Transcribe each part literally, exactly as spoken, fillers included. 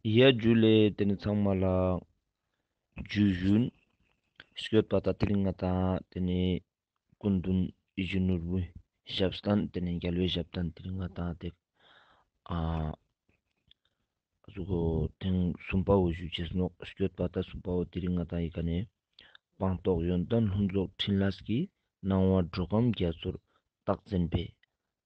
ཡ་ཇུ་ལེ། ཏེ་ནེ་ཚང་མ་ལ་ཇུ་ཞུན། སྐྱོད་པ་ད་དེ་རིང་ང་ཏང་ཏེ་ནེ་སྐུ་མདུན་ཡིད་བཞིན་ནོར་བུའི་ཞབས་བརྟན་ཏེ་ནེ་རྒྱལ་བའི་ཞབས་བརྟན་དེ་རིང་ང་ཏང་ཏེ་ཨ་ཟུག་གོ་ཐེངས་གསུམ་པ་བོ་ཞུ་ཅེས་ནོག། སྐྱོད་པ་ད་གསུམ་པ་བོ་དེ་རིང་ང་ཏང་ཡི་ཀ་ནེ་སྤངས་རྟོགས་ཡོན་ཏན་ལྷུན་རྫོགས་ཕྲིན་ལས་ཀྱི། སྣང་བ་འགྲོ་ཁམས་རྒྱ་མཚོར་རྟག་འཛིན་པའི།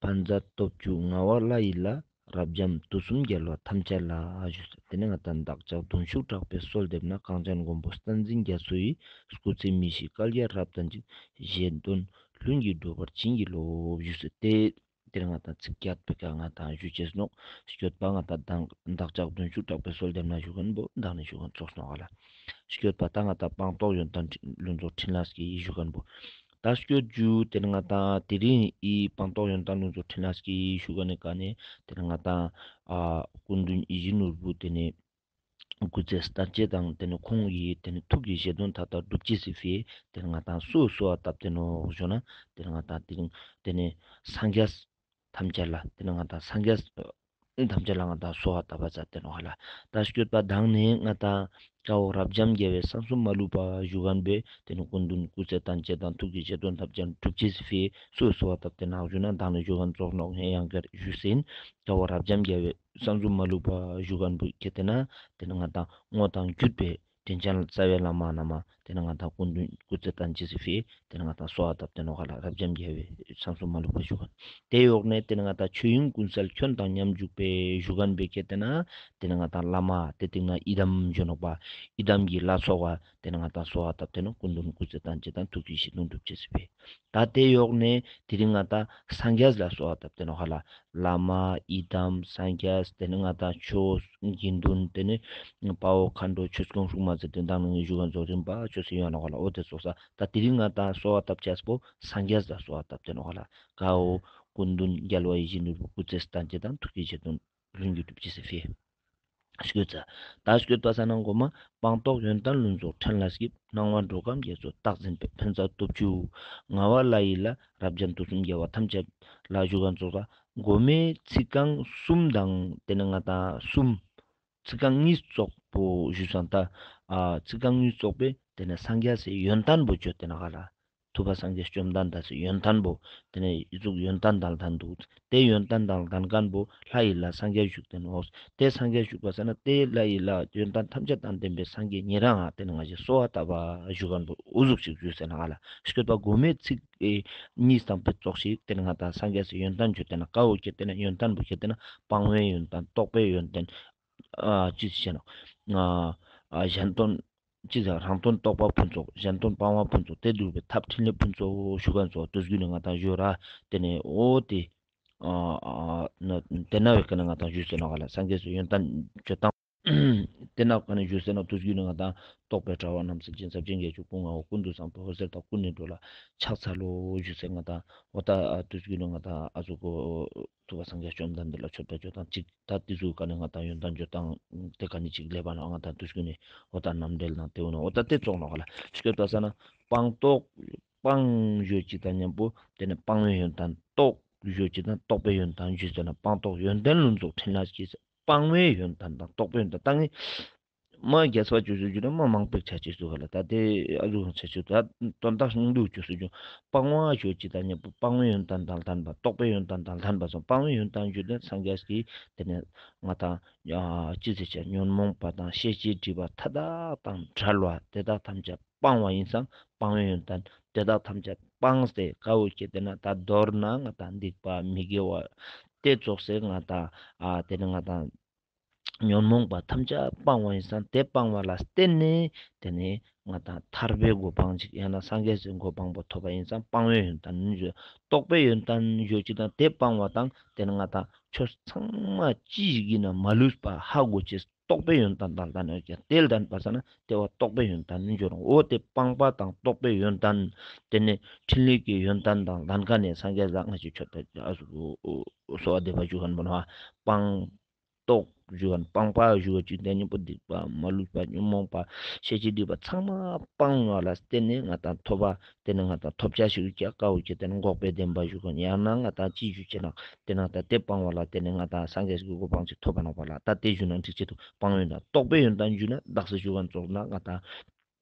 ཕན་མཛད་སྟོབས་བཅུ་ལྔ་བ་ལྷ་ཡི་ལྷ། རབ་འབྱམས་དུས་གསུམ་རྒྱལ་བ་ཐམས་ཅད་ལ་ཞུས་ཏེ་ནེ་ང་ཏང་བདག་ཅག་གདུང་ཤུགས་དྲག་པོས་གསོལ་འདེབས་ན། གངས་ཅན་མགོན་པོ་བསྟན་འཛིན་རྒྱ་མཚོ་ཡི། སྐུ་ཚེ་མི་ཤིགས་བསྐལ་བརྒྱར་རབ་བརྟན་ཅིང་། བཞེད་དོན་ལྷུན་གྱིས་འགྲུབ་པར་བྱིན་གྱིས་རློབས་ཞུས་ཏེ། དེ་རིང་ང་ཏང་ཚིག་བརྒྱད་པོའི་ཀ་ང་ཏང་ཞུ་ཅེས་ནོག། སྐྱོད་པ་ང་ཏང་བདག་ཅག་གདུང་ཤུགས་དྲག་པོས་གསོལ་འདེབས་ན་ཞུ་ཁན་བོ་མདང་ནེ་ཞུ་ཁན་ཙོགས་ནོག་ག་ལ། སྐྱོད་པ་ད་ང་ཏང་སྤངས་རྟོགས་ཡོན་ཏན་ལྷུན་རྫོགས་ཕྲིན་ལས་ཀྱི་ཞུ་ཁན་བོ། ད་སྐྱོད་ཇུ་ཏེ་ནེ་ང་ཏང་དེ་རིང་ཨི་སྤངས་རྟོགས་ཡོན་ཏན་ལྷུན་རྫོགས་ཕྲིན་ལས་ཀྱི་ཞུ་ཁན་ནི་ཀ་ནེ་ཏེ་ནེ་ང་ཏང་ཨ་སྐུ་མདུན་ཡིད་བཞིན་ནོར་བུ་ཏེ་ནེ་སྐུ་ཚེ་བརྟན་ཅེས་དང་ཏེ་ནེ་ཁོང་གི་ཏེ་ནེ་ཐུགས་ཀྱི་བཞེད་དོན་མཐའ་དག་འགྲུབ་ཅེས་སི་ཕིའ་ཏེ་ནེ་ང་ཏང་སུ་གསོལ་བ་བཏབ་སྟེ་ནོག་ཞུ་ན། ཏེ་ནེ་ང་ཏང་དེ་རིང་ཏེ་ནེ་སངས་རྒྱས་ཐམས་ཅད་ལ་ཏེ་ནེ་ང་ཏང་སངས་རྒྱས་ཐམས་ཅད་ལ་ང་ཏང་གསོལ་བ་བཏབ་པ་ཙ་ཏེ་ནོག་ག་ལ། ད་སྐྱོད་པ་མདང་ནེ་ང་ཏང་ཀ་བོ་རབ་འབྱམས་རྒྱལ་བའི་གསང་གསུམ་མ་ལུས་པ་ཞུ་ཁན་བོའི་ཏེ་ནེ་སྐུ་མདུན་སྐུ་ཚེ་བརྟན་ཅེས་དང་ཐུགས་ཀྱི་བཞེད་དོན་ཐམས་ཅད་འགྲུབ་ཅེས་སི་ཕིའ་སུ་གསོལ་བ་བཏབ་སྟེ་ནོག་ཞུ་ན། མདང་ནེ་ཞུ་ཁན་ཙོགས་ནོག། ངས་ཡང་བསྐྱར་ཞུས་ཟིན། ཀ་བོ་རབ་འབྱམས་རྒྱལ་བའི་གསང་གསུམ་མ་ལུས་པ་ཞུ་ཁན་བོ་ཁྱེར་ཏེ་ན་ཏེ་ནེ་ང་ཏང་དངོས་དང་བརྒྱུད་པའི་དྲིན་ཅན་རྩ་བའི་བླ་མ་རྣམས་ཏེ་ནེ་ང་ཏང་སྐུ་མདུན་སྐུ་ཚེ་བརྟན་ཅེས་སི་ཕིའ་ཏེ་ནེ་ང་ཏང་གསོལ་བ་བཏབ་སྟེ་ནོག་ག་ལ། རབ་འབྱམས་རྒྱལ་བའི་གསང་གསུམ་མ་ལུས་པ་ཞུ་ཁན། དེ་ཡོག་ནེ་ཏེ་ནེ་ང་ཏང་ཆོས་དབྱིངས་ཀུན་གསལ་ཁྱོན་དང་མཉམ་འཇུག་པའི་ཞུ་ཁན་བོའི་ཁྱེར་ཏེ་ན་ཏེ་ནེ་ང་ཏང་བླ་མ་ཏེ་སྟིང་ནེ་ཡི་དམ་ཞུ་ནོག་པ། ཡི་དམ་གྱི་ལྷ་ཚོགས་པ་ཏེ་ནེ་ང་ཏང་གསོལ་བ་བཏབ་སྟེ་ནོག། སྐུ་མདུན་སྐུ་ཚེ་བརྟན་ཅེས་དང་ཐུགས་ཀྱི་བཞེད་དོན་འགྲུབ་ཅེས་སི་ཕིའ། ད་དེ་ཡོག་ནེ་དེ་རིང་ང་ཏང་སངས་རྒྱས་ལ་གསོལ་བ་བཏབ་སྟེ་ནོག་ག་ལ། བླ་མ་ཡི་དམ་སངས་རྒྱས་ཏེ་ནེ་ང་ཏང་ཆོས་དགེ་འདུན་ཏེ་ནེ་དཔའ་བོ་མཁའ་འགྲོ་ཆོས་སྐྱོང་སྲུང་མ་ཟེར་ཏེ་མདང་ནེ་ཞུ་ཁན་ཙོགས་རིམ་པ་ཅོས་སེ་ཡོང་ནོག་ག་ལ། འོ་དེ་ཙོགས་ས་ད་དེ་རིང་ང་ཏང་གསོལ་བ་བཏབ་ཅེས་པོ་སངས་རྒྱས་ལ་གསོལ་བ་བཏབ་སྟེ་ནོག་ག་ལ། ཀ་བོ་སྐུ་མདུན་རྒྱལ་བ་ཡིད་བཞིན་ནོར་བུ་སྐུ་ཚེ་བརྟན་ཅེས་དང་ཐུགས་ཀྱི་བཞེད་དོན་ལྷུན་གྱིས་འགྲུབ་ཅེས་སི་ཕིའ། སྐྱོད་ཙ། ད་སྐྱོད་པ་ས་ན་གོ་མ་སྤངས་རྟོགས་ཡོན་ཏན་ལྷུན་རྫོགས་ཕྲིན་ལས་ཀྱི། སྣང་བ་འགྲོ་ཁམས་རྒྱ་མཚོར་རྟག་འཛིན་པའི། ཕན་མཛད་སྟོབས་བཅུ་ལྔ་བ་ལྷ་ཡི་ལྷ། རབ་འབྱམས་དུས་གསུམ་རྒྱལ་བ་ཐམས་ཅད་ལ་ཞུ་ཁན་ཙོགས་ས་གོ་མའི་ཚིག་རྐང་གསུམ་དང་ཏེ་ནེ་ང་ཏང་གསུམ་ཚིག་རྐང་གཉིས་ཙོགས་པོ་ཞུས་སང་ད་ཨ་ཚིག་རྐང་གཉིས་ཙོགས་པོའི་ཏེ་ནེ་སངས་རྒྱས་སི་ཡོན་ཏན་བོ་ཅོ་ཏེ་ནོག་ག་ལ། ཐུབ་པ་སངས་རྒྱས་བཅོམ་ལྡན་འདས་སི་ཡོན་ཏན་བོ་ཏེ་ནེ་ཨི་ཟུག་ཡོན་ཏན་དང་ལྡན་འདུག། དེ་ཡོན་ཏན་དང་ལྡན་ཁན་བོ་ལྷ་ཡི་ལྷ་སངས་རྒྱས་བཞུགས་ཏེ་ནོག། དེ་སངས་རྒྱས་བཞུགས་པ་ས་ན་དེ་ལྷ་ཡི་ལྷ་ཡོན་ཏན་ཐམས་ཅད་དང་ལྡན་པའི་སངས་རྒྱས་ཉེ་རང་ང་ཏེ་ནེ་ང་ཞའི་གསོལ་བ་བཏབ་པ་ཞུ་ཁན་བོ་འུ་ཟུག་ཅིག་ཞུས་ཟེར་ན་ག་ལ། སྐྱོད་པ་གོ་མའི་ཚིག་ཨེ་གཉིས་དང་ཕེ་ཙོགས་ཤིག་ཏེ་ནེ་ང་ཏང་སངས་རྒྱས་སི་ཡོན་ཏན་ཅོ་ཏེ་ན་ཀ་བོ་ཁྱེར་ཏེ་ན་ཡོན་ཏན་བོ་ཁྱེར་ཏེ་ན་སྤང་བའི་ཡོན་ཏན་རྟོགས་པའི་ཡོན་ཏན་ཨ་ཅི་ཟེར་ན་ཨ་གཞན་དོན་ཅི་ཟེར་རང་དོན་རྟོགས་པ་ཕུན་ཚོགས། གཞན་དོན་སྤང་བ་ཕུན་ཚོགས། དེ་སྒྲུབ་པའི་ཐབས་ཕྲིན་ལས་ཕུན་ཚོགས་ཞུ་ཁན་ཙོགས་དུས་རྒྱུན་ནེ་ང་ཏང་ཞུ་ར། ཏེ་ནེ་འོ་དེ་ཨ་ཨ་ན་དེ་ན་བའི་ཀ་ནེ་ང་ཏང་ཞུས་ཟེར་ནོག་ག་ལ། སངས་རྒྱས་སི་ཡོན་ཏན་ཅོ་སྟངས་དེ་ན་བའི་ཀ་ནེ་ཞུས་ཟེར་ན་དུས་རྒྱུན་ནེ་ང་ཏང་རྟོགས་པའི་དྲ་བ་རྣམས་སེལ་ཞིང་ཟབ་ཅིང་རྒྱ་ཆེའི་སྐུ་ལྔ་འོད་ཀུན་ཏུ་བཟང་པོའི་འོད་ཟེར་དག་ཀུན་ནས་སྒྲོལ་ལ་ཕྱག་འཚལ་ལོ་ཞུས་ཟེར་ང་ཏང་འོ་ད་དུས་རྒྱུན་ནེ་ང་ཏང་ཨ་ཟུག་གོ་ཐུབ་པ་སངས་རྒྱས་བཅོམ་ལྡན་འདས་ལ་མཆོད་པ་ཅོ་སྟངས་ཅིག། ད་དེ་ཟུག་གི་ཀ་ནེ་ང་ཏང་ཡོན་ཏན་ཅོ་སྟངས་དེ་ཀ་ནེ་ཅིག་ལེབ་བ་ན་ང་ཏང་དུས་རྒྱུན་ནེ་འོ་ད་རྣམ་འགྲེལ་ནང་དེ་འོ་ན་འོ་ད་དེ་ཙོགས་ནོག་ག་ལ། སྐྱོད་པ་ས་ན་སྤངས་རྟོགས་སྤང་ཞུ་ཅིག་དང་མཉམ་པོ་ཏེ་ནེ་སྤང་བའི་ཡོན་ཏན་རྟོགས་ཞུ་ཅིག་དང་རྟོགས་པའི་ཡོན་ཏན་ཞུས་ཟེར་ན་སྤངས་རྟོགས་ཡོན་ཏན་ལྷུན་རྫོགས་ཕྲིན་ལས་ཀྱི་སྤང་བའི་ཡོན་ཏན་དང་རྟོགས་པའི་ཡོན་ཏན་ད་ངས་མ་རྒྱས་པ་ཅོས་སུ་འཇུག་ན་མ་མང་པོ་ཆ་ཅེས་སུ་ག་ལ། ད་དེ་ཨ་ཟུག་ཆ་ཅེས་སུ་ད་དོན་དག་སྙིང་བསྡུས་ཅོས་སུ་འཇུག། སྤང་བ་ཞུ་ཅིག་དང་མཉམ་པོ་སྤང་བའི་ཡོན་ཏན་དང་ལྡན་པ་རྟོགས་པའི་ཡོན་ཏན་དང་ལྡན་པ་སོང་། སྤང་བའི་ཡོན་ཏན་ཞུ་ན་སངས་རྒྱས་ཀྱི་ཏེ་ནེ་ང་ཏང་ཅི་ཟེར་ཆ་ཉོན་མོངས་པ་དང་ཤེས་བྱའི་སྒྲིབ་པ་མཐའ་དག་དང་བྲལ་བ་དེ་དག་ཐམས་ཅད་སྤང་བ་ཡིན་ཙང་སྤང་བའི་ཡོན་ཏན་དེ་དག་ཐམས་ཅད་སྤངས་ཏེ་ཀ་བོ་ཁྱེར་ཏེ་ན་ད་མདོར་ན་ང་ཏང་སྡིག་པ་མི་དགེ་བ་དེ་ཙོགས་སེ་ང་ཏང་ཨ་ཏེ་ནེ་ང་ཏང་ཉོན་མོངས་པ་ཐམས་ཅད་སྤང་བ་ཡིན་ཙང་དེ་སྤང་བ་ལ་བརྟེན་ནས་ཏེ་ནེ་ང་ཏང་ཐར་པའི་གོ་འཕང་ཅིག་ཡང་ན་སངས་རྒྱས་སི་གོ་འཕང་པོ་ཐོབ་པ་ཡིན་ཙང་སྤང་བའི་ཡོན་ཏན་ནི་ཞུ། རྟོགས་པའི་ཡོན་ཏན་ཞུ་ཅིག་དང་དེ་སྤང་བ་དང་ཏེ་ནེ་ང་ཏང་ཆོས་ཚང་མ་ཅི་ཞིག་ཡིན་ན་མ་ལུས་པ་ཧ་གོ་ཅེས། རྟོགས་པའི་ཡོན་ཏན་དང་ལྡན་ཡོད་ཀྱང་དེ་ལྡན་པ་ས་ན་དེ་བ་རྟོགས་པའི་ཡོན་ཏན་ནི་འཇོག་རུང་། འོ་དེ་སྤངས་པ་དང་རྟོགས་པའི་ཡོན་ཏན་ཏེ་ནེ་ཕྲིན་ལས་ཀྱི་ཡོན་ཏན་དང་ལྡན་ཁན་ནི་སངས་རྒྱས་ལ་ང་ཞའི་མཆོད་པ་ཨ་ཟུག་གསོལ་བ་འདེབས་པ་ཞུ་ཁན་བོ་ནོག། སྤང་རྟོགས་ ཞུ་བ་སྤང་པ་ཞུ་བ་ཅིག་དེ་ཉམ་པོ་སྡིག་པ་མ་ལུས་པ་ཉོན་མོངས་པ་ཤེས་བྱའི་སྒྲིབ་པ་ཚང་མ་སྤང་བ་ལ་བརྟེན་ནས་ང་ཏང་ཐོབ་པ་དེ་ནི་ང་ཏང་ཐོབ་བྱ་ཞིག་ཀ་བོ་ཁྱེད་དེ་ནི་འགོག་པའི་བདེན་པ་ཞུ་མཁན་ཡང་ན་ང་ཏང་ཅི་ཞུ་ཅེ་ན་དེ་ནང་ད་དེ་སྤང་བ་ལ་བརྟེན་ནས་ང་ཏང་སངས་རྒྱས་ཀྱི་གོ་འཕང་ཅིག་ཐོབ་པ་ནོག་པ་ལ་ད་དེ་ཞུ་ན་འགྲིག་ཅེ་འདུག་སྤང་ཡོན་ཏན་རྟོགས་པའི་ཡོན་ཏན་ཞུ་ན་བདག་ས་ཞུ་མཁན་ཙོགས་ན་ང་ཏང་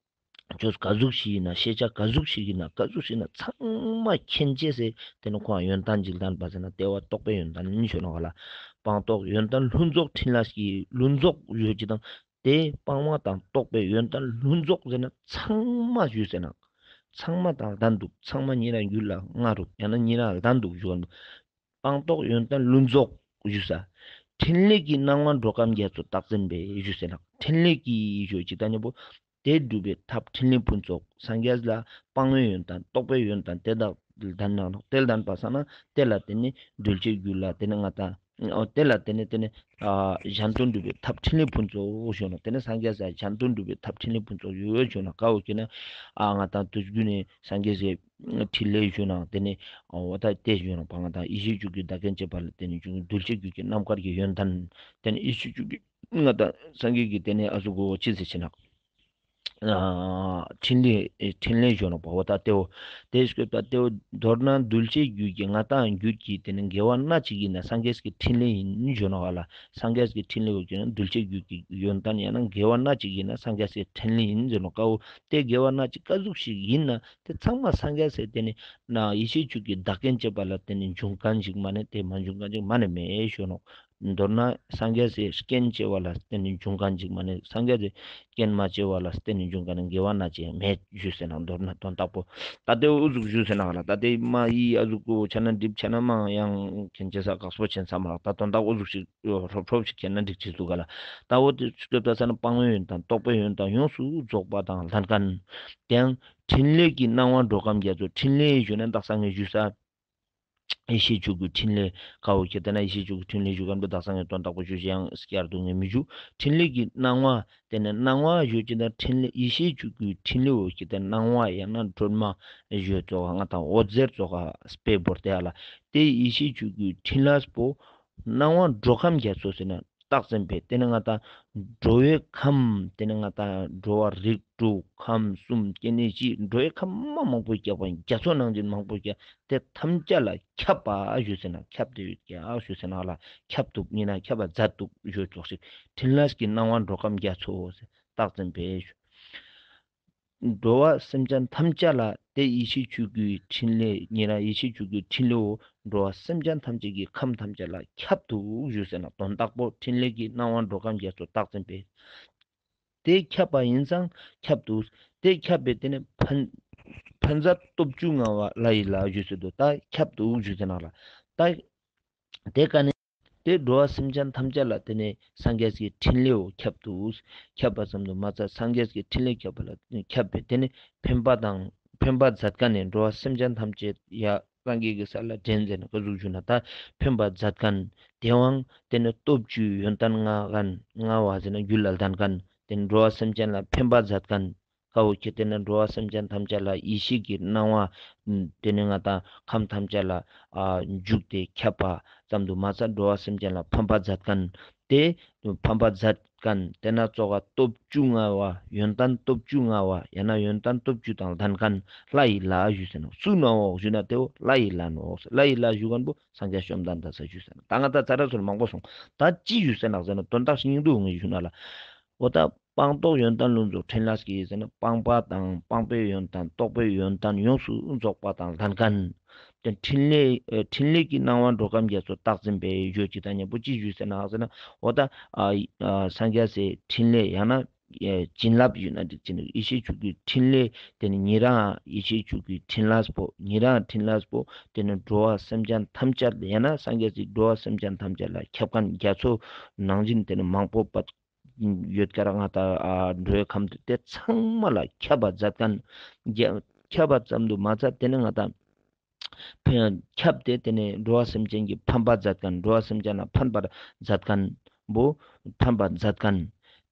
ཆོས་ག་ཟུག་ཞིག་ཡིན་ན་ཤེས་བྱ་ག་ཟུག་ཞིག་ཡིན་ན་ག་ཟུག་ཞིག་ཡིན་ན་ཚང་མ་མཁྱེན་ཅེས་སེ་དེ་ནི་ཁོང་ཡོན་ཏན་ཅིག་ལྡན་པ་ཟེར་ན་དེ་བ་རྟོགས་པའི་ཡོན་ཏན་ཡིན་ཞུ་ནོག་ལ། སྤངས་རྟོགས་ཡོན་ཏན་ལྷུན་རྫོགས་ཕྲིན་ལས་ཀྱི་ལྷུན་རྫོགས་ཡོད་ཅེ་དང་དེ་སྤངས་པ་དང་རྟོགས་པའི་ཡོན་ཏན་ལྷུན་རྫོགས་ཟེར་ན་ཚང་མ་ཞུས་ཟེར་ན། ཚང་མ་དང་ལྡན་འདུག་ཚང་མ་ཉེ་རང་རྒྱུད་ལ་མངའ་རུག་ཡང་ན་ཉེ་རང་ལྡན་འདུག་ཞུ་བ་འདུག་སྤངས་རྟོགས་ཡོན་ཏན་ལྷུན་རྫོགས་ཞུས་ས། ཕྲིན་ལས་ཀྱི་སྣང་བ་འགྲོ་ཁམས་རྒྱ་མཚོ་རྟག་འཛིན་པས་ཞུས་ཟེར་ན། ཕྲིན་ལས་ཀྱི་ཞུ་ཅིག་ད་ཉམ་པོ་དེ་སྒྲུབ་པའི་ཐབས་ཕྲིན་ལས་ཕུན་ཚོགས་སངས་རྒྱས་ལ་སྤང་བའི་ཡོན་ཏན་རྟོགས་པའི་ཡོན་ཏན་དེ་དག་ལྡན་ན་དེ་ལྡན་པ་སང་ན་དེ་ལ་དེ་ནི་གདུལ་བྱའི་རྒྱུད་ལ་དེ་ནི་ང་ཏང་འོ་དེ་ལ་དེ་ནི་དེ་ནི་ཨ་གཞན་དོན་སྒྲུབ་པའི་ཐབས་ཕྲིན་ལས་ཕུན་ཚོགས་ཞུ་ན་དེ་ནི་སངས་རྒྱས་ལ་གཞན་དོན་སྒྲུབ་པའི་ཐབས་ཕྲིན་ལས་ཕུན་ཚོགས་ཡོད་ཞུ་ན་ཀ་བོ་ཁྱེད་ནི་ཨ་ང་ཏང་དུས་རྒྱུན་ནི་སངས་རྒྱས་ཀྱི་ཕྲིན་ལས་ཞུ་ན་དེ་ནི་འོ་ད་དེ་ཞུ་ན་པ་ང་ཏང་ཡེ་ཤེས་བཅུ་དགུའི་བདག་རྐྱེན་བྱེད་པ་ལ་དེ་ནི་གདུལ་བྱའི་རྒྱུད་ཀྱི་རྣམ་དཀར་གྱི་ཡོན་ཏན་དེ་ནི་ཡེ་ཤེས་བཅུ་དགུའི་ང་ཏང་སངས་རྒྱས་ཀྱི་དེ་ནི་ཨ་ཟུག་གོ་ཅི་ཟེར་ཆེ་ན། ཨ་ཕྲིན་ལས་ཨེ་ཕྲིན་ལས་ཞུ་ནོག་པ་འོ་ད་དེའོ། དེ་སྐབས་ད་དེའོ་མདོར་ན་གདུལ་བྱའི་རྒྱུད་ཀྱི་ང་ཏང་རྒྱུད་ཀྱི་དེ་ནི་དགེ་བ་སྣ་གཅིག་ཡིན་ན་སངས་རྒྱས་ཀྱི་ཕྲིན་ལས་ཡིན་ཞུ་ནོག་ལ། སངས་རྒྱས་ཀྱི་ཕྲིན་ལས་འོ་ཀྱི་ན་གདུལ་བྱའི་རྒྱུད་ཀྱི་ཡོན་ཏན་ཡང་ན་དགེ་བ་སྣ་གཅིག་ཡིན་ན་སངས་རྒྱས་ཀྱི་ཕྲིན་ལས་ཡིན་ཞུ་ནོག་ཀ་འོ། དེ་དགེ་བ་སྣ་གཅིག་ག་ཟུག་ཞིག་ཡིན་ན་དེ་ཚང་མ་སངས་རྒྱས་སེ་དེ་ནི་ན་ཡེ་ཤེས་བཅུ་དགུའི་བདག་རྐྱེན་བྱེད་པ་ལ་བརྟེན་ནས་འབྱུང་མཁན་ཞིག་མ་ནེ་དེ་མ་འབྱུང་མཁན་ཞིག་མ་ནེ་མེད་ཞུ་ནོག་མདོར་ན་སངས་རྒྱས་སི་རྐྱེན་བྱེད་པ་ལ་བརྟེན་ནས་འབྱུང་མཁན་ཅིག་མ་ནེ་སངས་རྒྱས་སི་རྐྱེན་མ་བྱེད་པ་ལ་བརྟེན་ནས་འབྱུང་མཁན་ནི་དགེ་བ་སྣ་གཅིག་ཡང་མེད་ཞུས་ཟེར་ན་མདོར་ན་དོན་དག་པོ། ད་དེ་འུ་ཟུག་ཞུས་ཟེར་ན་ལ་ད་དེ་མ་ཡི་ཨ་ཟུག་གོ་ཆ་ན་འགྲིག་ཆ་ན་མང་ཡང་མཁྱེན་ཆེ་ས་དཀགས་པོ་ཆེན་ས་མ་རག་ད་དོན་དག་འུ་ཟུག་ཞིག་ཧྲོབ་ཧྲོབ་ཞིག་མཁྱེན་ན་འགྲིག་ཅེས་འདུག་ག་ལ། ད་འོ་དེ་སྐབས་ད་ས་ན་སྤང་བའི་ཡོན་ཏན་རྟོགས་པའི་ཡོན་ཏན་ཡོངས་སུ་རྫོགས་པ་དང་ལྡན་མཁན། དེའང་ཕྲིན་ལས་ཀྱི་སྣང་བ་འགྲོ་ཁམས་རྒྱ་མཚོ་ཕྲིན་ལས་ཞུ་ན་དག་ས་ངས་ཞུས་ས། ཡེ་ཤེས་བཅུ་དགུའི་ཕྲིན་ལས་ཀ་བོ་ཁྱེད་ལྟ་ན་ཡེ་ཤེས་བཅུ་དགུའི་ཕྲིན་ལས་ཞུ་མཁན་པོ་དག་ས་ངས་དོན་དག་པོ་ཞུ་ཞིག་ཡང་བསྐྱར་དུ་ངས་མི་ཞུ། ཕྲིན་ལས་ཀྱི་སྣང་བ་དེ་ནས་སྣང་བ་ཞུ་ཅེ་ན་ཕྲིན་ལས་ཡེ་ཤེས་བཅུ་དགུའི་ཕྲིན་ལས་འོ་ཁྱེད་ལྟ་སྣང་བ་ཡང་ན་སྒྲོན་མ་ཞུ་ཙོགས་ང་དང་འོད་ཟེར་ཙོགས་སྤེ་བོར་ཏེ་ཡ་ལ་དེ་ཡེ་ཤེས་བཅུ་དགུའི་ཕྲིན་ལས་པོ་སྣང་བ་འགྲོ་ཁམས་རྒྱ་མཚོ་ཟེར་ན་རྟགས་ཙམ་པས་དེ་ནས་ང་དང་འགྲོ་བའི་ཁམས་དེ་ནས་ང་དང་འགྲོ་བ་རིགས་དྲུག་ཁམས་གསུམ་སྐྱེ་གནས་བཞི་འགྲོ་བའི་ཁམས་མ་མང་པོ་སྐྱེ་བ་རྒྱ་མཚོ་ནང་བཞིན་མང་པོ་སྐྱེ། དེ་ཐམས་ཅད་ལ་ཁྱབ་པ་ཞུ་ཟེར་ན་ཁྱབ་སྟེ་ཡོད་ཀྱག་ཞུ་ཟེར་ན་ལ་ཁྱབ་འདུག་ཡིན་ན་ཁྱབ་པ་མཛད་འདུག་ཞུ་ཙོགས་ཤིག་ཕྲིན་ལས་ཀྱི་སྣང་བ་འགྲོ་ཁམས་རྒྱ་མཚོ་ཟེར་རྟགས་ཙམ་པས་ཞུ། འགྲོ་བ་སེམས་ཅན་ཐམས་ཅད་ལ་དེ་ཡེ་ཤེས་བཅུ་དགུའི་ཕྲིན་ལས་ཉེ་རང་ཡེ་ཤེས་བཅུ་དགུའི་ཕྲིན་ལས་འོ་འགྲོ་བ་སེམས་ཅན་ཐམས་ཅད་ཀྱི་ཁམས་ཐམས་ཅད་ལ་ཁྱབ་འདུག་ཞུ་ཟེར་ན་དོན་དག་པོ་ཕྲིན་ལས་ཀྱི་སྣང་བ་འགྲོ་ཁམས་རྒྱ་མཚོ་རྟགས་ཙམ་པས། དེ་ཁྱབ་པ་ཡིན་ཙང་ཁྱབ་འདུག་དེ་ཁྱབ་པའི་དེ་ནི་ཕན་ཕན་མཛད་སྟོབས་བཅུ་མངའ་བ་ལྷ་ཡི་ལྷ་ཞུས་སུ་འདུག་ད་ཁྱབ་འདུག་ཞུས་ཟེར་ན་ལ། ད་དེ་ཀ་ནས་དེ་འགྲོ་བ་སེམས་ཅན་ཐམས་ཅད་ལ་དེ་ནི་སངས་རྒྱས་ཀྱི་ཕྲིན་ལས་འོ་ཁྱབ་འདུག་ཁྱབ་པ་ཙམ་དུ་མ་ཚད་སངས་རྒྱས་ཀྱི་ཕྲིན་ལས་ཁྱབ་པ་ལ་ཁྱབ་པའི་དེ་ནི་ཕན་པ་དང་ཕན་པ་མཛད་མཁན་ནི་འགྲོ་བ་སེམས་ཅན་ཐམས་ཅད་ཡ་སངས་རྒྱས་ཀྱི་ས་ལ་འདྲེན་ཟེར་ན་ཀ་ཟུག་ཞུ་ན་ད་ཕན་པ་མཛད་མཁན་དེའང་དེ་ནི་སྟོབས་བཅུའི་ཡོན་ཏན་མངའ་མཁན་མངའ་བ་ཟེར་ན་རྒྱུད་ལ་ལྡན་མཁན་དེ་ནི་འགྲོ་བ་སེམས་ཅན་ལ་ཕན་པ་མཛད་མཁན། ཀ་བོ་ཁྱེད་དེ་ནི་འགྲོ་བ་སེམས་ཅན་ཐམས་ཅད་ལ་ཡེ་ཤེས་ཀྱི་སྣང་བ། དེ་ནི་ང་དང་ཁམས་ཐམས་ཅད་ལ་ཨ་འཇུག་སྟེ་ཁྱབ་པ་ཙམ་དུ་མ་ཚད་འགྲོ་བ་སེམས་ཅན་ལ་ཕན་པ་མཛད་མཁན། དེ་ཕན་པ་མཛད་མཁན་དེ་ན་ཙོགས་སྟོབས་བཅུ་མངའ་བ་ཡོན་ཏན་སྟོབས་བཅུ་མངའ་བ་ཡང་ན་ཡོན་ཏན་སྟོབས་བཅུ་དང་ལྡན་མཁན་ལྷ་ཡི་ལྷ་ཞུས་ཟེར་ན་སུ་ནོག་ཞུ་ན་དེ་བོ་ལྷ་ཡི་ལྷ་ནོག་ལྷ་ཡི་ལྷ་ཞུ་མཁན་པོ་སངས་རྒྱས་བཅོམ་ལྡན་འདས་ས་ཞུས་ཟེར་ན་ད་ང་དང་ཙ་ར་ཚོར་མང་པོ་སོང་ད་ཅི་ཞུས་ཟེར་ན་ཟེར་ན་དོན་དག་སྙིང་བསྡུས་ངས་ཞུ་ན་ལ། འོ་ད་སྤངས་རྟོགས་ཡོན་ཏན་ལྷུན་རྫོགས་ཕྲིན་ལས་ཀྱི་ཟེར་ན་སྤངས་པ་དང་སྤངས་པའི་ཡོན་ཏན་རྟོགས་པའི་ཡོན་ཏན་ཡོངས་སུ་རྫོགས་པ་དང་ལྡན་མཁན། དེ་ཕྲིན་ལས་ཨེ་ཕྲིན་ལས་ཀྱི་སྣང་བ་འགྲོ་ཁམས་རྒྱ་མཚོ་རྟགས་ཙམ་པས་ཞུ་ཅིག་དང་མཉམ་པོ་ཅི་ཞུས་ཟེར་ན་ཟེར་ན་འོ་ད་ཨ་ཨ་སངས་རྒྱས་སི་ཕྲིན་ལས་ཡང་ན་ཨེ་བྱིན་རླབས་ཞུ་ན་འགྲིག་ཅེ་ན་ཡེ་ཤེས་བཅུ་དགུའི་ཕྲིན་ལས་དེ་ནི་ཉེ་རང་ཡེ་ཤེས་བཅུ་དགུའི་ཕྲིན་ལས་པོ་ཉེ་རང་ཕྲིན་ལས་པོ་དེ་ནི་འགྲོ་བ་སེམས་ཅན་ཐམས་ཅད་ཡང་ན་སངས་རྒྱས་སི་འགྲོ་བ་སེམས་ཅན་ཐམས་ཅད་ལ་ཁྱབ་མཁན་རྒྱ་མཚོ་ནང་བཞིན་དེ་ནི་མང་པོ་པ། ཡོད་ཀྱག་ར་ང་དང་ཨ་འགྲོ་བའི་ཁམས་དེ་ཚང་མ་ལ་ཁྱབ་པ་མཛད་མཁན། ཁྱབ་པ་ཙམ་དུ་མ་ཚད་དེ་ནི་ང་དང་ཕན་ཁྱབ་སྟེ་དེ་ནི་འགྲོ་བ་སེམས་ཅན་གྱི་ཕན་པ་མཛད་མཁན་འགྲོ་བ་སེམས་ཅན་ལ་ཕན་པར་མཛད་མཁན་པོ་ཕན་པ་མཛད་མཁན།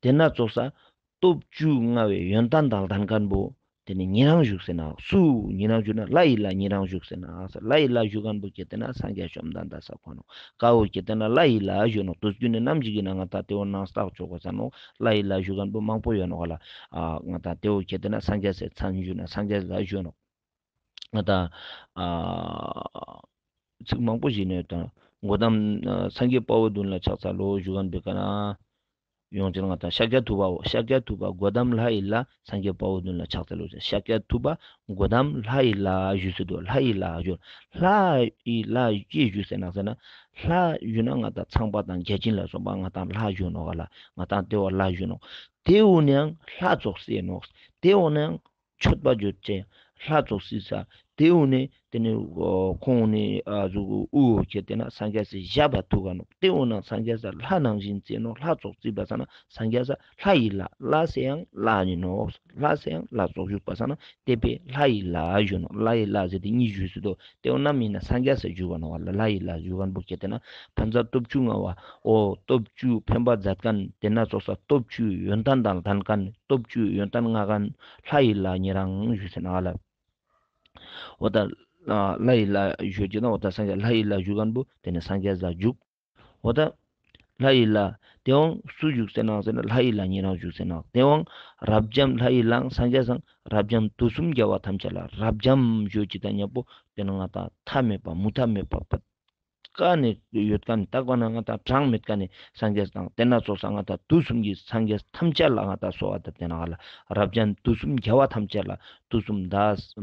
དེ་ན་ཙོགས་ས་སྟོབས་བཅུ་མངའ་བའི་ཡོན་ཏན་དང་ལྡན་མཁན་པོ་ དེ་ནི་ཉེ་རང་བཞུགས་ཟེར་ན་སུ་ཉེ་རང་བཞུགས་ན་ལྷ་ཡི་ལྷ་ཉེ་རང་བཞུགས་ཟེར་ན་ལྷ་ཡི་ལྷ་བཞུགས་མཁན་པོ་ཁྱེར་ཏེ་ན་སངས་རྒྱས་བཅོམ་ལྡན་འདས་ས་ཁོ་ནོག་ཀ་བོ་ཁྱེར་ཏེ་ན་ལྷ་ཡི་ལྷ་བཞུགས་ནོག་དུས་རྒྱུན་ནི་ནམ་ཞིག་གི་ན་ང་ད་དེ་བོ་ནང་ལྟག་ཆོག་གོ་ས་ནོག་ལྷ་ཡི་ལྷ་བཞུགས་མཁན་པོ་མང་པོ་ཡོད་ནོག་ག་ལ། ཨ་ང་ད་དེ་བོ་ཁྱེར་ཏེ་ན་སངས་རྒྱས་སི་མཚན་བཞུགས་ན་སངས་རྒྱས་ལྷ་བཞུགས་ནོག་ང་ད་ཨ་ཚིག་མང་པོ་ཞིག་ནས་དང་གོ་དམ་ཨ་སངས་རྒྱས་དཔའ་བོ་བདུན་ལ་ཕྱག་འཚལ་ལོ་བཞུགས་མཁན་པོའི་ཀ་ན། ཡོང་ཅེ་ན་ང་ད་ཤཱཀྱ་ཐུབ་པའོ། ཤཱཀྱ་ཐུབ་པ་གོ་དམ་ལྷ་ཡི་ལྷ། སངས་རྒྱས་དཔའ་བོ་བདུན་ལ་ཕྱག་འཚལ་ལོ་ཟེར། ཤཱཀྱ་ཐུབ་པ་གོ་དམ་ལྷ་ཡི་ལྷ་བཞུགས་སེ་འདུག་ལྷ་ཡི་ལྷ་བཞུགས། ལྷ་ཡི་ལྷ་ཅི་བཞུགས་ཟེར་ན་ཟེར་ན། ལྷ་བཞུགས་ན་ང་ད་ཚངས་པ་དང་བརྒྱ་བྱིན་ལ་སོགས་པ་ང་ད་ལྷ་བཞུགས་ནོག་ག་ལ། ང་ད་དེ་བོ་ལྷ་བཞུགས་ནོག་དེ་བོ་ནའང་ལྷ་ཙོགས་སེ་ནོག་དེ་བོ་ནའང་མཆོད་པ་བརྗོད་ཅེས་ལྷ་ཙོགས་སི་ས། དེ་བོ་ནི་དེ་ནི་ཁོང་ནི་ཨ་ཟུག་དབུ་བོ་ཁྱེར་ཏེ་ན་སངས་རྒྱས་སི་ཞབས་པ་ཐུག་ག་ནོག་དེ་བོ་ན་སངས་རྒྱས་ས་ལྷ་ནང་བཞིན་བརྩི་ནོག་ལྷ་ཙོགས་བརྩིས་པ་ས་ན་སངས་རྒྱས་ས་ལྷ་ཡི་ལྷ། ལྷ་ཟེར་ཡང་ལྷ་ནི་ནོག་ལྷ་ཟེར་ཡང་ལྷ་ཙོགས་བཞུགས་པ་ས་ན་དེ་པའི་ལྷ་ཡི་ལྷ་བཞུགས་ནོག་ལྷ་ཡི་ལྷ་ཟེར་ཏེ་གཉིས་བཞུགས་སུ་དོ། དེ་བོ་ན་མིན་ན་སངས་རྒྱས་ས་བཞུགས་པ་ནོག་ལ། ལྷ་ཡི་ལྷ་བཞུགས་མཁན་པོ་ཁྱེར་ཏེ་ན་ཕན་མཛད་སྟོབས་བཅུ་མངའ་བ། འོ་སྟོབས་བཅུ་ཕན་པ་མཛད་མཁན་དེ་ན་ཙོགས་ས་སྟོབས་བཅུ་ཡོན་ཏན་དང་ལྡན་མཁན་སྟོབས་བཅུ་ཡོན་ཏན་མངའ་མཁན་ལྷ་ཡི་ལྷ་ཉེ་རང་བཞུགས་ཟེར་ན་ག་ལ། འོ་ད་ལྷ་ཡི་ལྷ་བཞུགས་ཀྱི་ན་འོ་ད་སངས་རྒྱས་ལྷ་ཡི་ལྷ་བཞུགས་མཁན་པོ་དེ་ནི་སངས་རྒྱས་ལ་བཞུགས། འོ་ད་ལྷ་ཡི་ལྷ་དེ་བོ་སུ་བཞུགས་ཟེར་ན་ཟེར་ན་ལྷ་ཡི་ལྷ་ཉེ་རང་བཞུགས་ཟེར་ན། དེ་བོ་རབ་འབྱམས་ལྷ་ཡི་ལྷ་སངས་རྒྱས་སང་རབ་འབྱམས་དུས་གསུམ་རྒྱལ་བ་ཐམས་ཅད་ལ། རབ་འབྱམས་བཞུགས་ཀྱི་ད་ཉམ་པོ་དེ་ནི་ང་ད་མཐའ་མེད་པ་མུ་མཐའ་མེད་པ་ཀ་ནས་ཡོད་མཁན་ད་ཀ་ན་ང་ད་གྲངས་མེད་མཁན་ནི་སངས་རྒྱས་དང་དེ་ན་ཙོགས་ས་ང་ད་དུས་གསུམ་གྱི་སངས་རྒྱས་ཐམས་ཅད་ལ་ང་ད་གསོལ་བ་བཏབ། དེ་ན་ང་ལ་རབ་འབྱམས་དུས་གསུམ་རྒྱལ་བ་ཐམས་ཅད་ལ། དུས་གསུམ་ད་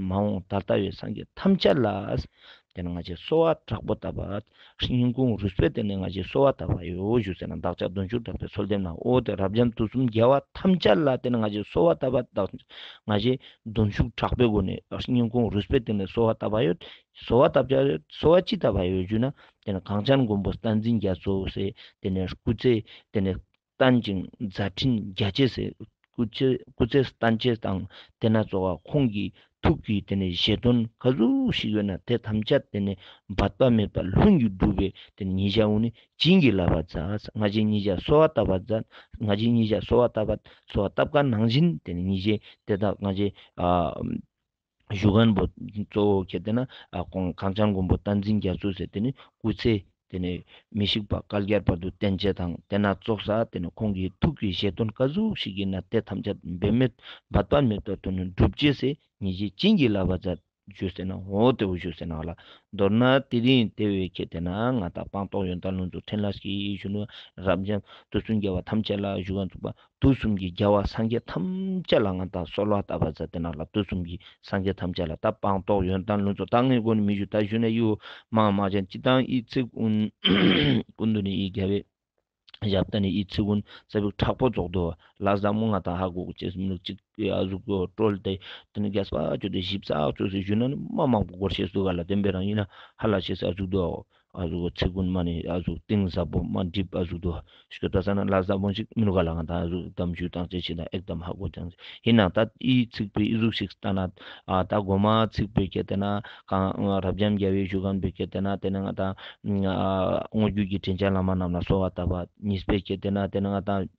མ་འོངས་ད་ལྟ་བའི་སངས་རྒྱས་ཐམས་ཅད་ལ་དེ་ན་ང་ཞའི་གསོལ་བ་དྲག་པོ་བཏབ་པ། སྙིང་ཁོང་རུས་པའི་གཏིང་ནས་ང་ཞའི་གསོལ་བ་བཏབ་པ་ཡོད་ཞུ་ཟེར་ན། བདག་ཅག་གདུང་ཤུགས་དྲག་པོས་གསོལ་འདེབས་ན། འོ་དེ་རབ་འབྱམས་དུས་གསུམ་རྒྱལ་བ་ཐམས་ཅད་ལ་དེ་ན་ང་ཞའི་གསོལ་བ་བཏབ་པ། ང་ཞའི་གདུང་ཤུགས་དྲག་པོའི་སྒོ་ནས་སྙིང་ཁོང་རུས་པའི་གཏིང་ནས་གསོལ་བ་བཏབ་པ་ཡོད། གསོལ་བ་བཏབ་ཅེས་ཡོད། གསོལ་བ་ཅི་བཏབ་པ་ཡོད་ཞུ་ན། དེ་ནི་གངས་ཅན་མགོན་པོ་བསྟན་འཛིན་རྒྱ་མཚོ་ཟེར་དེ་ནི་སྐུ་ཚེ་དེ་ནི་བརྟན་ཅིང་མཛད་འཕྲིན་རྒྱ་ཆེ་ཟེར། སྐུ་ཚེ་སྐུ་ཚེ་བརྟན་ཅེས་དང་དེ་ན་ཙོགས་ཁོང་གི་ཐུགས་ཀྱི་དེ་ནི་བཞེད་དོན་ག་ཟུག་ཞིག་ཡོད་ན་དེ་ཐམས་ཅད་དེ་ནི་འབད་པ་མེད་པ་ལྷུན་གྱིས་གྲུབ་པའི་དེ་ནི་ཉེ་ཞའི་ནི་བྱིན་གྱིས་བརླབས་པ་མཛད། ང་ཞའི་ཉེ་ཞ་གསོལ་བ་བཏབ་པ་མཛད། ང་ཞའི་ཉེ་ཞ་གསོལ་བ་བཏབ་པ་གསོལ་བ་བཏབ་མཁན་ནང་བཞིན་དེ་ནི་ཉེ་ཞའི་དེ་དག་ང་ཞའི་ཨ་བཞུགས་མཁན་པོ་གཙོ་བོ་ཁྱེར་ཏེ་ན་ཨ་ཁོང་གངས་ཅན་མགོན་པོ་བསྟན་འཛིན་རྒྱ་མཚོ་ཟེར་དེ་ནི་སྐུ་ཚེ་དེ་ནི་མི་ཤིགས་པ་བསྐལ་བརྒྱར་བར་དུ་བརྟན་ཅེས་དང་དེ་ན་ཙོགས་ས་དེ་ནི་ཁོང་གི་ཐུགས་ཀྱི་བཞེད་དོན་ག་ཟུག་ཞིག་ཡིན་ན་དེ་ཐམས་ཅད་འབད་མེད་འབད་པ་མེད་པ་དུ་ནི་འགྲུབ་ཅེས་སི་ཉེ་ཞའི་བྱིན་གྱིས་བརླབས་པ་མཛད་ཞུ་ཟེར་ན། འོ་དེ་བོ་ཞུ་ཟེར་ན་ལ། མདོར་ན་དེ་རིང་དེ་བོ་ཁྱེར་ཏེ་ན་ང་ད་སྤངས་རྟོགས་ཡོན་ཏན་ལྷུན་གྲུབ་ཕྲིན་ལས་ཀྱི་ཞུ་ནུ་རབ་འབྱམས་དུས་གསུམ་རྒྱལ་བ་ཐམས་ཅད་ལ་བཞུགས་མཁན་ཚུགས་པ། དུས་གསུམ་གྱི་རྒྱལ་བ་སངས་རྒྱས་ཐམས་ཅད་ལ་ང་ད་གསོལ་བ་བཏབ་པ་མཛད་དེ་ན་ལ། དུས་གསུམ་གྱི་སངས་རྒྱས་ཐམས་ཅད་ལ་ད་སྤངས་རྟོགས་ཡོན་ཏན་ལྷུན་གྲུབ་ད་ངའི་མགོ་ནས་མི་ཞུ། ད་ཞུ་ན་ཡུ་མ་མ་ཅན་ཅི་དང་ཨི་ཚིག་ཀུན་ཀུན་ཏུ་ནི་ཨི་རྒྱལ་བའི་ཞབས་ཏ་ནི་ཨི་ཚིག་ཀུན་ས་བུག་དྲག་པོ་རྫོགས་དོ་ལ་ཟ་མོ་ང་ད་ཧ་གོ་ཅེས་མི་ལུག་ཅིག་ཨ་ཟུག་གོ་ཀྲོལ་ཏེ་དེ་ནི་རྒྱས་པ་ཅོ་ཏེ་ཞིབ་ཚགས་ཅོ་ཏེ་ཞུ་ན་ནི་མ་མང་པོ་འགོར་ཤེས་སུ་ག་ལ་དེན་པའི་རང་ཡིན་ན་ཧ་ལ་ཤེས་ཨ་ཟུག་དོ། ཨ་ཟུག་གོ་ཚིག་ཀུན་མ་ནི་ཨ་ཟུག་གཏིང་ཟབ་པོ་མ་འགྲིབ་ཨ་ཟུག་དོ། ཤོད་ད་ས་ན་ལ་ཟབ་མོ་ཞིག་མི་ནུག་ག་ལ། ང་ད་ཨ་ཟུག་གཏམ་ཞུ་དང་ཅེས་ཤིག་ན་ཨེག་དམ་ཧ་གོ་ཅང་ཡིན་ན་ད་ཨི་ཚིག་པའི་ཨི་ཟུག་ཞིག་ལྟ་ན་ཨ་ད་གོ་མ་ཚིག་པའི་ཁྱེར་ཏེ་ན་གང་རབ་འབྱམས་རྒྱལ་བའི་བཞུགས་མཁན་པའི་ཁྱེར་ཏེ་ན་དེ་ནི་ང་ད་ཨ་དངོས་བརྒྱུད་ཀྱི་དྲིན་ཅན་བླ་མ་རྣམས་ལ་གསོལ་བ་བཏབ་པ། གཉིས་པའི་ཁྱེར་ཏེ་ན་དེ་ནི་ང་ད་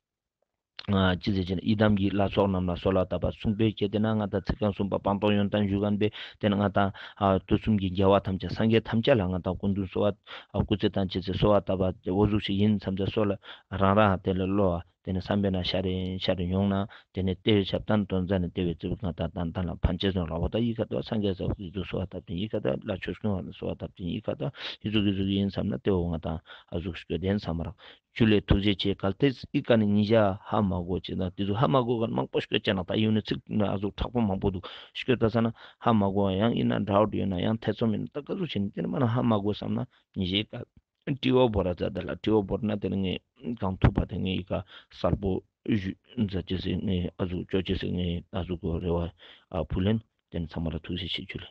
ཅི་ཟེར་ཅེ་ན་ཡི་དམ་གྱི་ལྷ་ཚོགས་རྣམས་ལ་གསོལ་བ་བཏབ་པ། གསུམ་པའི་ཁྱེར་ཏེ་ན་ང་ད་ཚིག་རྐང་གསུམ་པ་སྤངས་རྟོགས་ཡོན་ཏན་བཞུགས་མཁན་པའི་དེ་ནི་ང་ད་ཨ་དུས་གསུམ་གྱི་རྒྱལ་བ་ཐམས་ཅད་སངས་རྒྱས་ཐམས་ཅད་ལ་ང་ད་སྐུ་མདུན་གསོལ་བ་ཨ་སྐུ་ཚེ་དང་བཅས་ཏེ་གསོལ་བ་བཏབ་པ་འོ་ཟུག་ཞིག་ཡིན་བསམ་སྟེ་གསོལ་རང་རང་དེ་ལ་བློ་བ་དེ་ནི་བསམ་པའི་ན་ཤར་རིན་ཤར་རིན་ཡོང་ན་དེ་ནི་དེ་བའི་ཞབས་བརྟན་དོན་མཛད་ནས་དེ་བའི་ཚེ་བུག་ང་ད་ཏན་ཏན་ལ་ཕན་ཆེས་ནོ་ལ། འོ་ད་ཡི་ཁ་ད་སངས་རྒྱས་ས་བུག་ཡི་ཚུགས་གསོལ་བ་བཏབ་ཅིང་ཡི་ཁ་ད་ལ་ཆོས་སྐྱོང་བ་ལ་གསོལ་བ་བཏབ་ཅིང་ཡི་ཁ་ད་ཡི་ཚུགས་ཡི་ཚུགས་ཡིན་བསམ་ན་དེ་འོ་ང་ད་ཨ་ཟུག་ཞིག་གི་དེ་ཡིན་བསམ་རང་། ཇུ་ལེ། ཐུགས་རྗེ་ཆེ། གལ་ཏེ་ཨི་ཀ་ནི་ཉེ་ཞ་ཧ་མ་གོ་ཅེ་ན་དེ་ཚོ་ཧ་མ་གོ་མཁན་མང་པོ་ཞིག་ཡོད་ཅེ་ན་ད་ཡུན་ནི་ཚིག་ན་ཨ་ཟུག་དྲག་པོ་མང་པོ་འདུག་ཞིག་ཡོད་ད་ས་ན་ཧ་མ་གོ་ཡང་ཡིན་ན་ཌའུཊ་ཡོད་ན་ཡང་ཐེ་ཚོམ་ཡིན་ན་ད་ག་ཟུག་བྱེད་ནི་དེ་ནི་མ་ན་ཧ་མ་གོ་བསམ་ན་ཉེ་ཞའི་ཀ་ཏྲི་བོ་བོ་ར་ཛ་ད་ལ་ཏྲི་བོ་བོ་ར་ན་དེ་ནི་ངས་གང་ཐུབ་པ་དེ་ངས་ཨི་ཀ་གསལ་པོ་ཞུ་མཛད་ཅེས་སི་ངས་ཨ་ཟུག་ཅོ་ཅེས་སི་ངས་ཨ་ཟུག་གོ་རེ་བ་ཨ་ཕུལ་ལེན། དེ་ནི་ཚང་མ་ལ་ཐུགས་རྗེ་ཆེ་ཇུ་ལེ།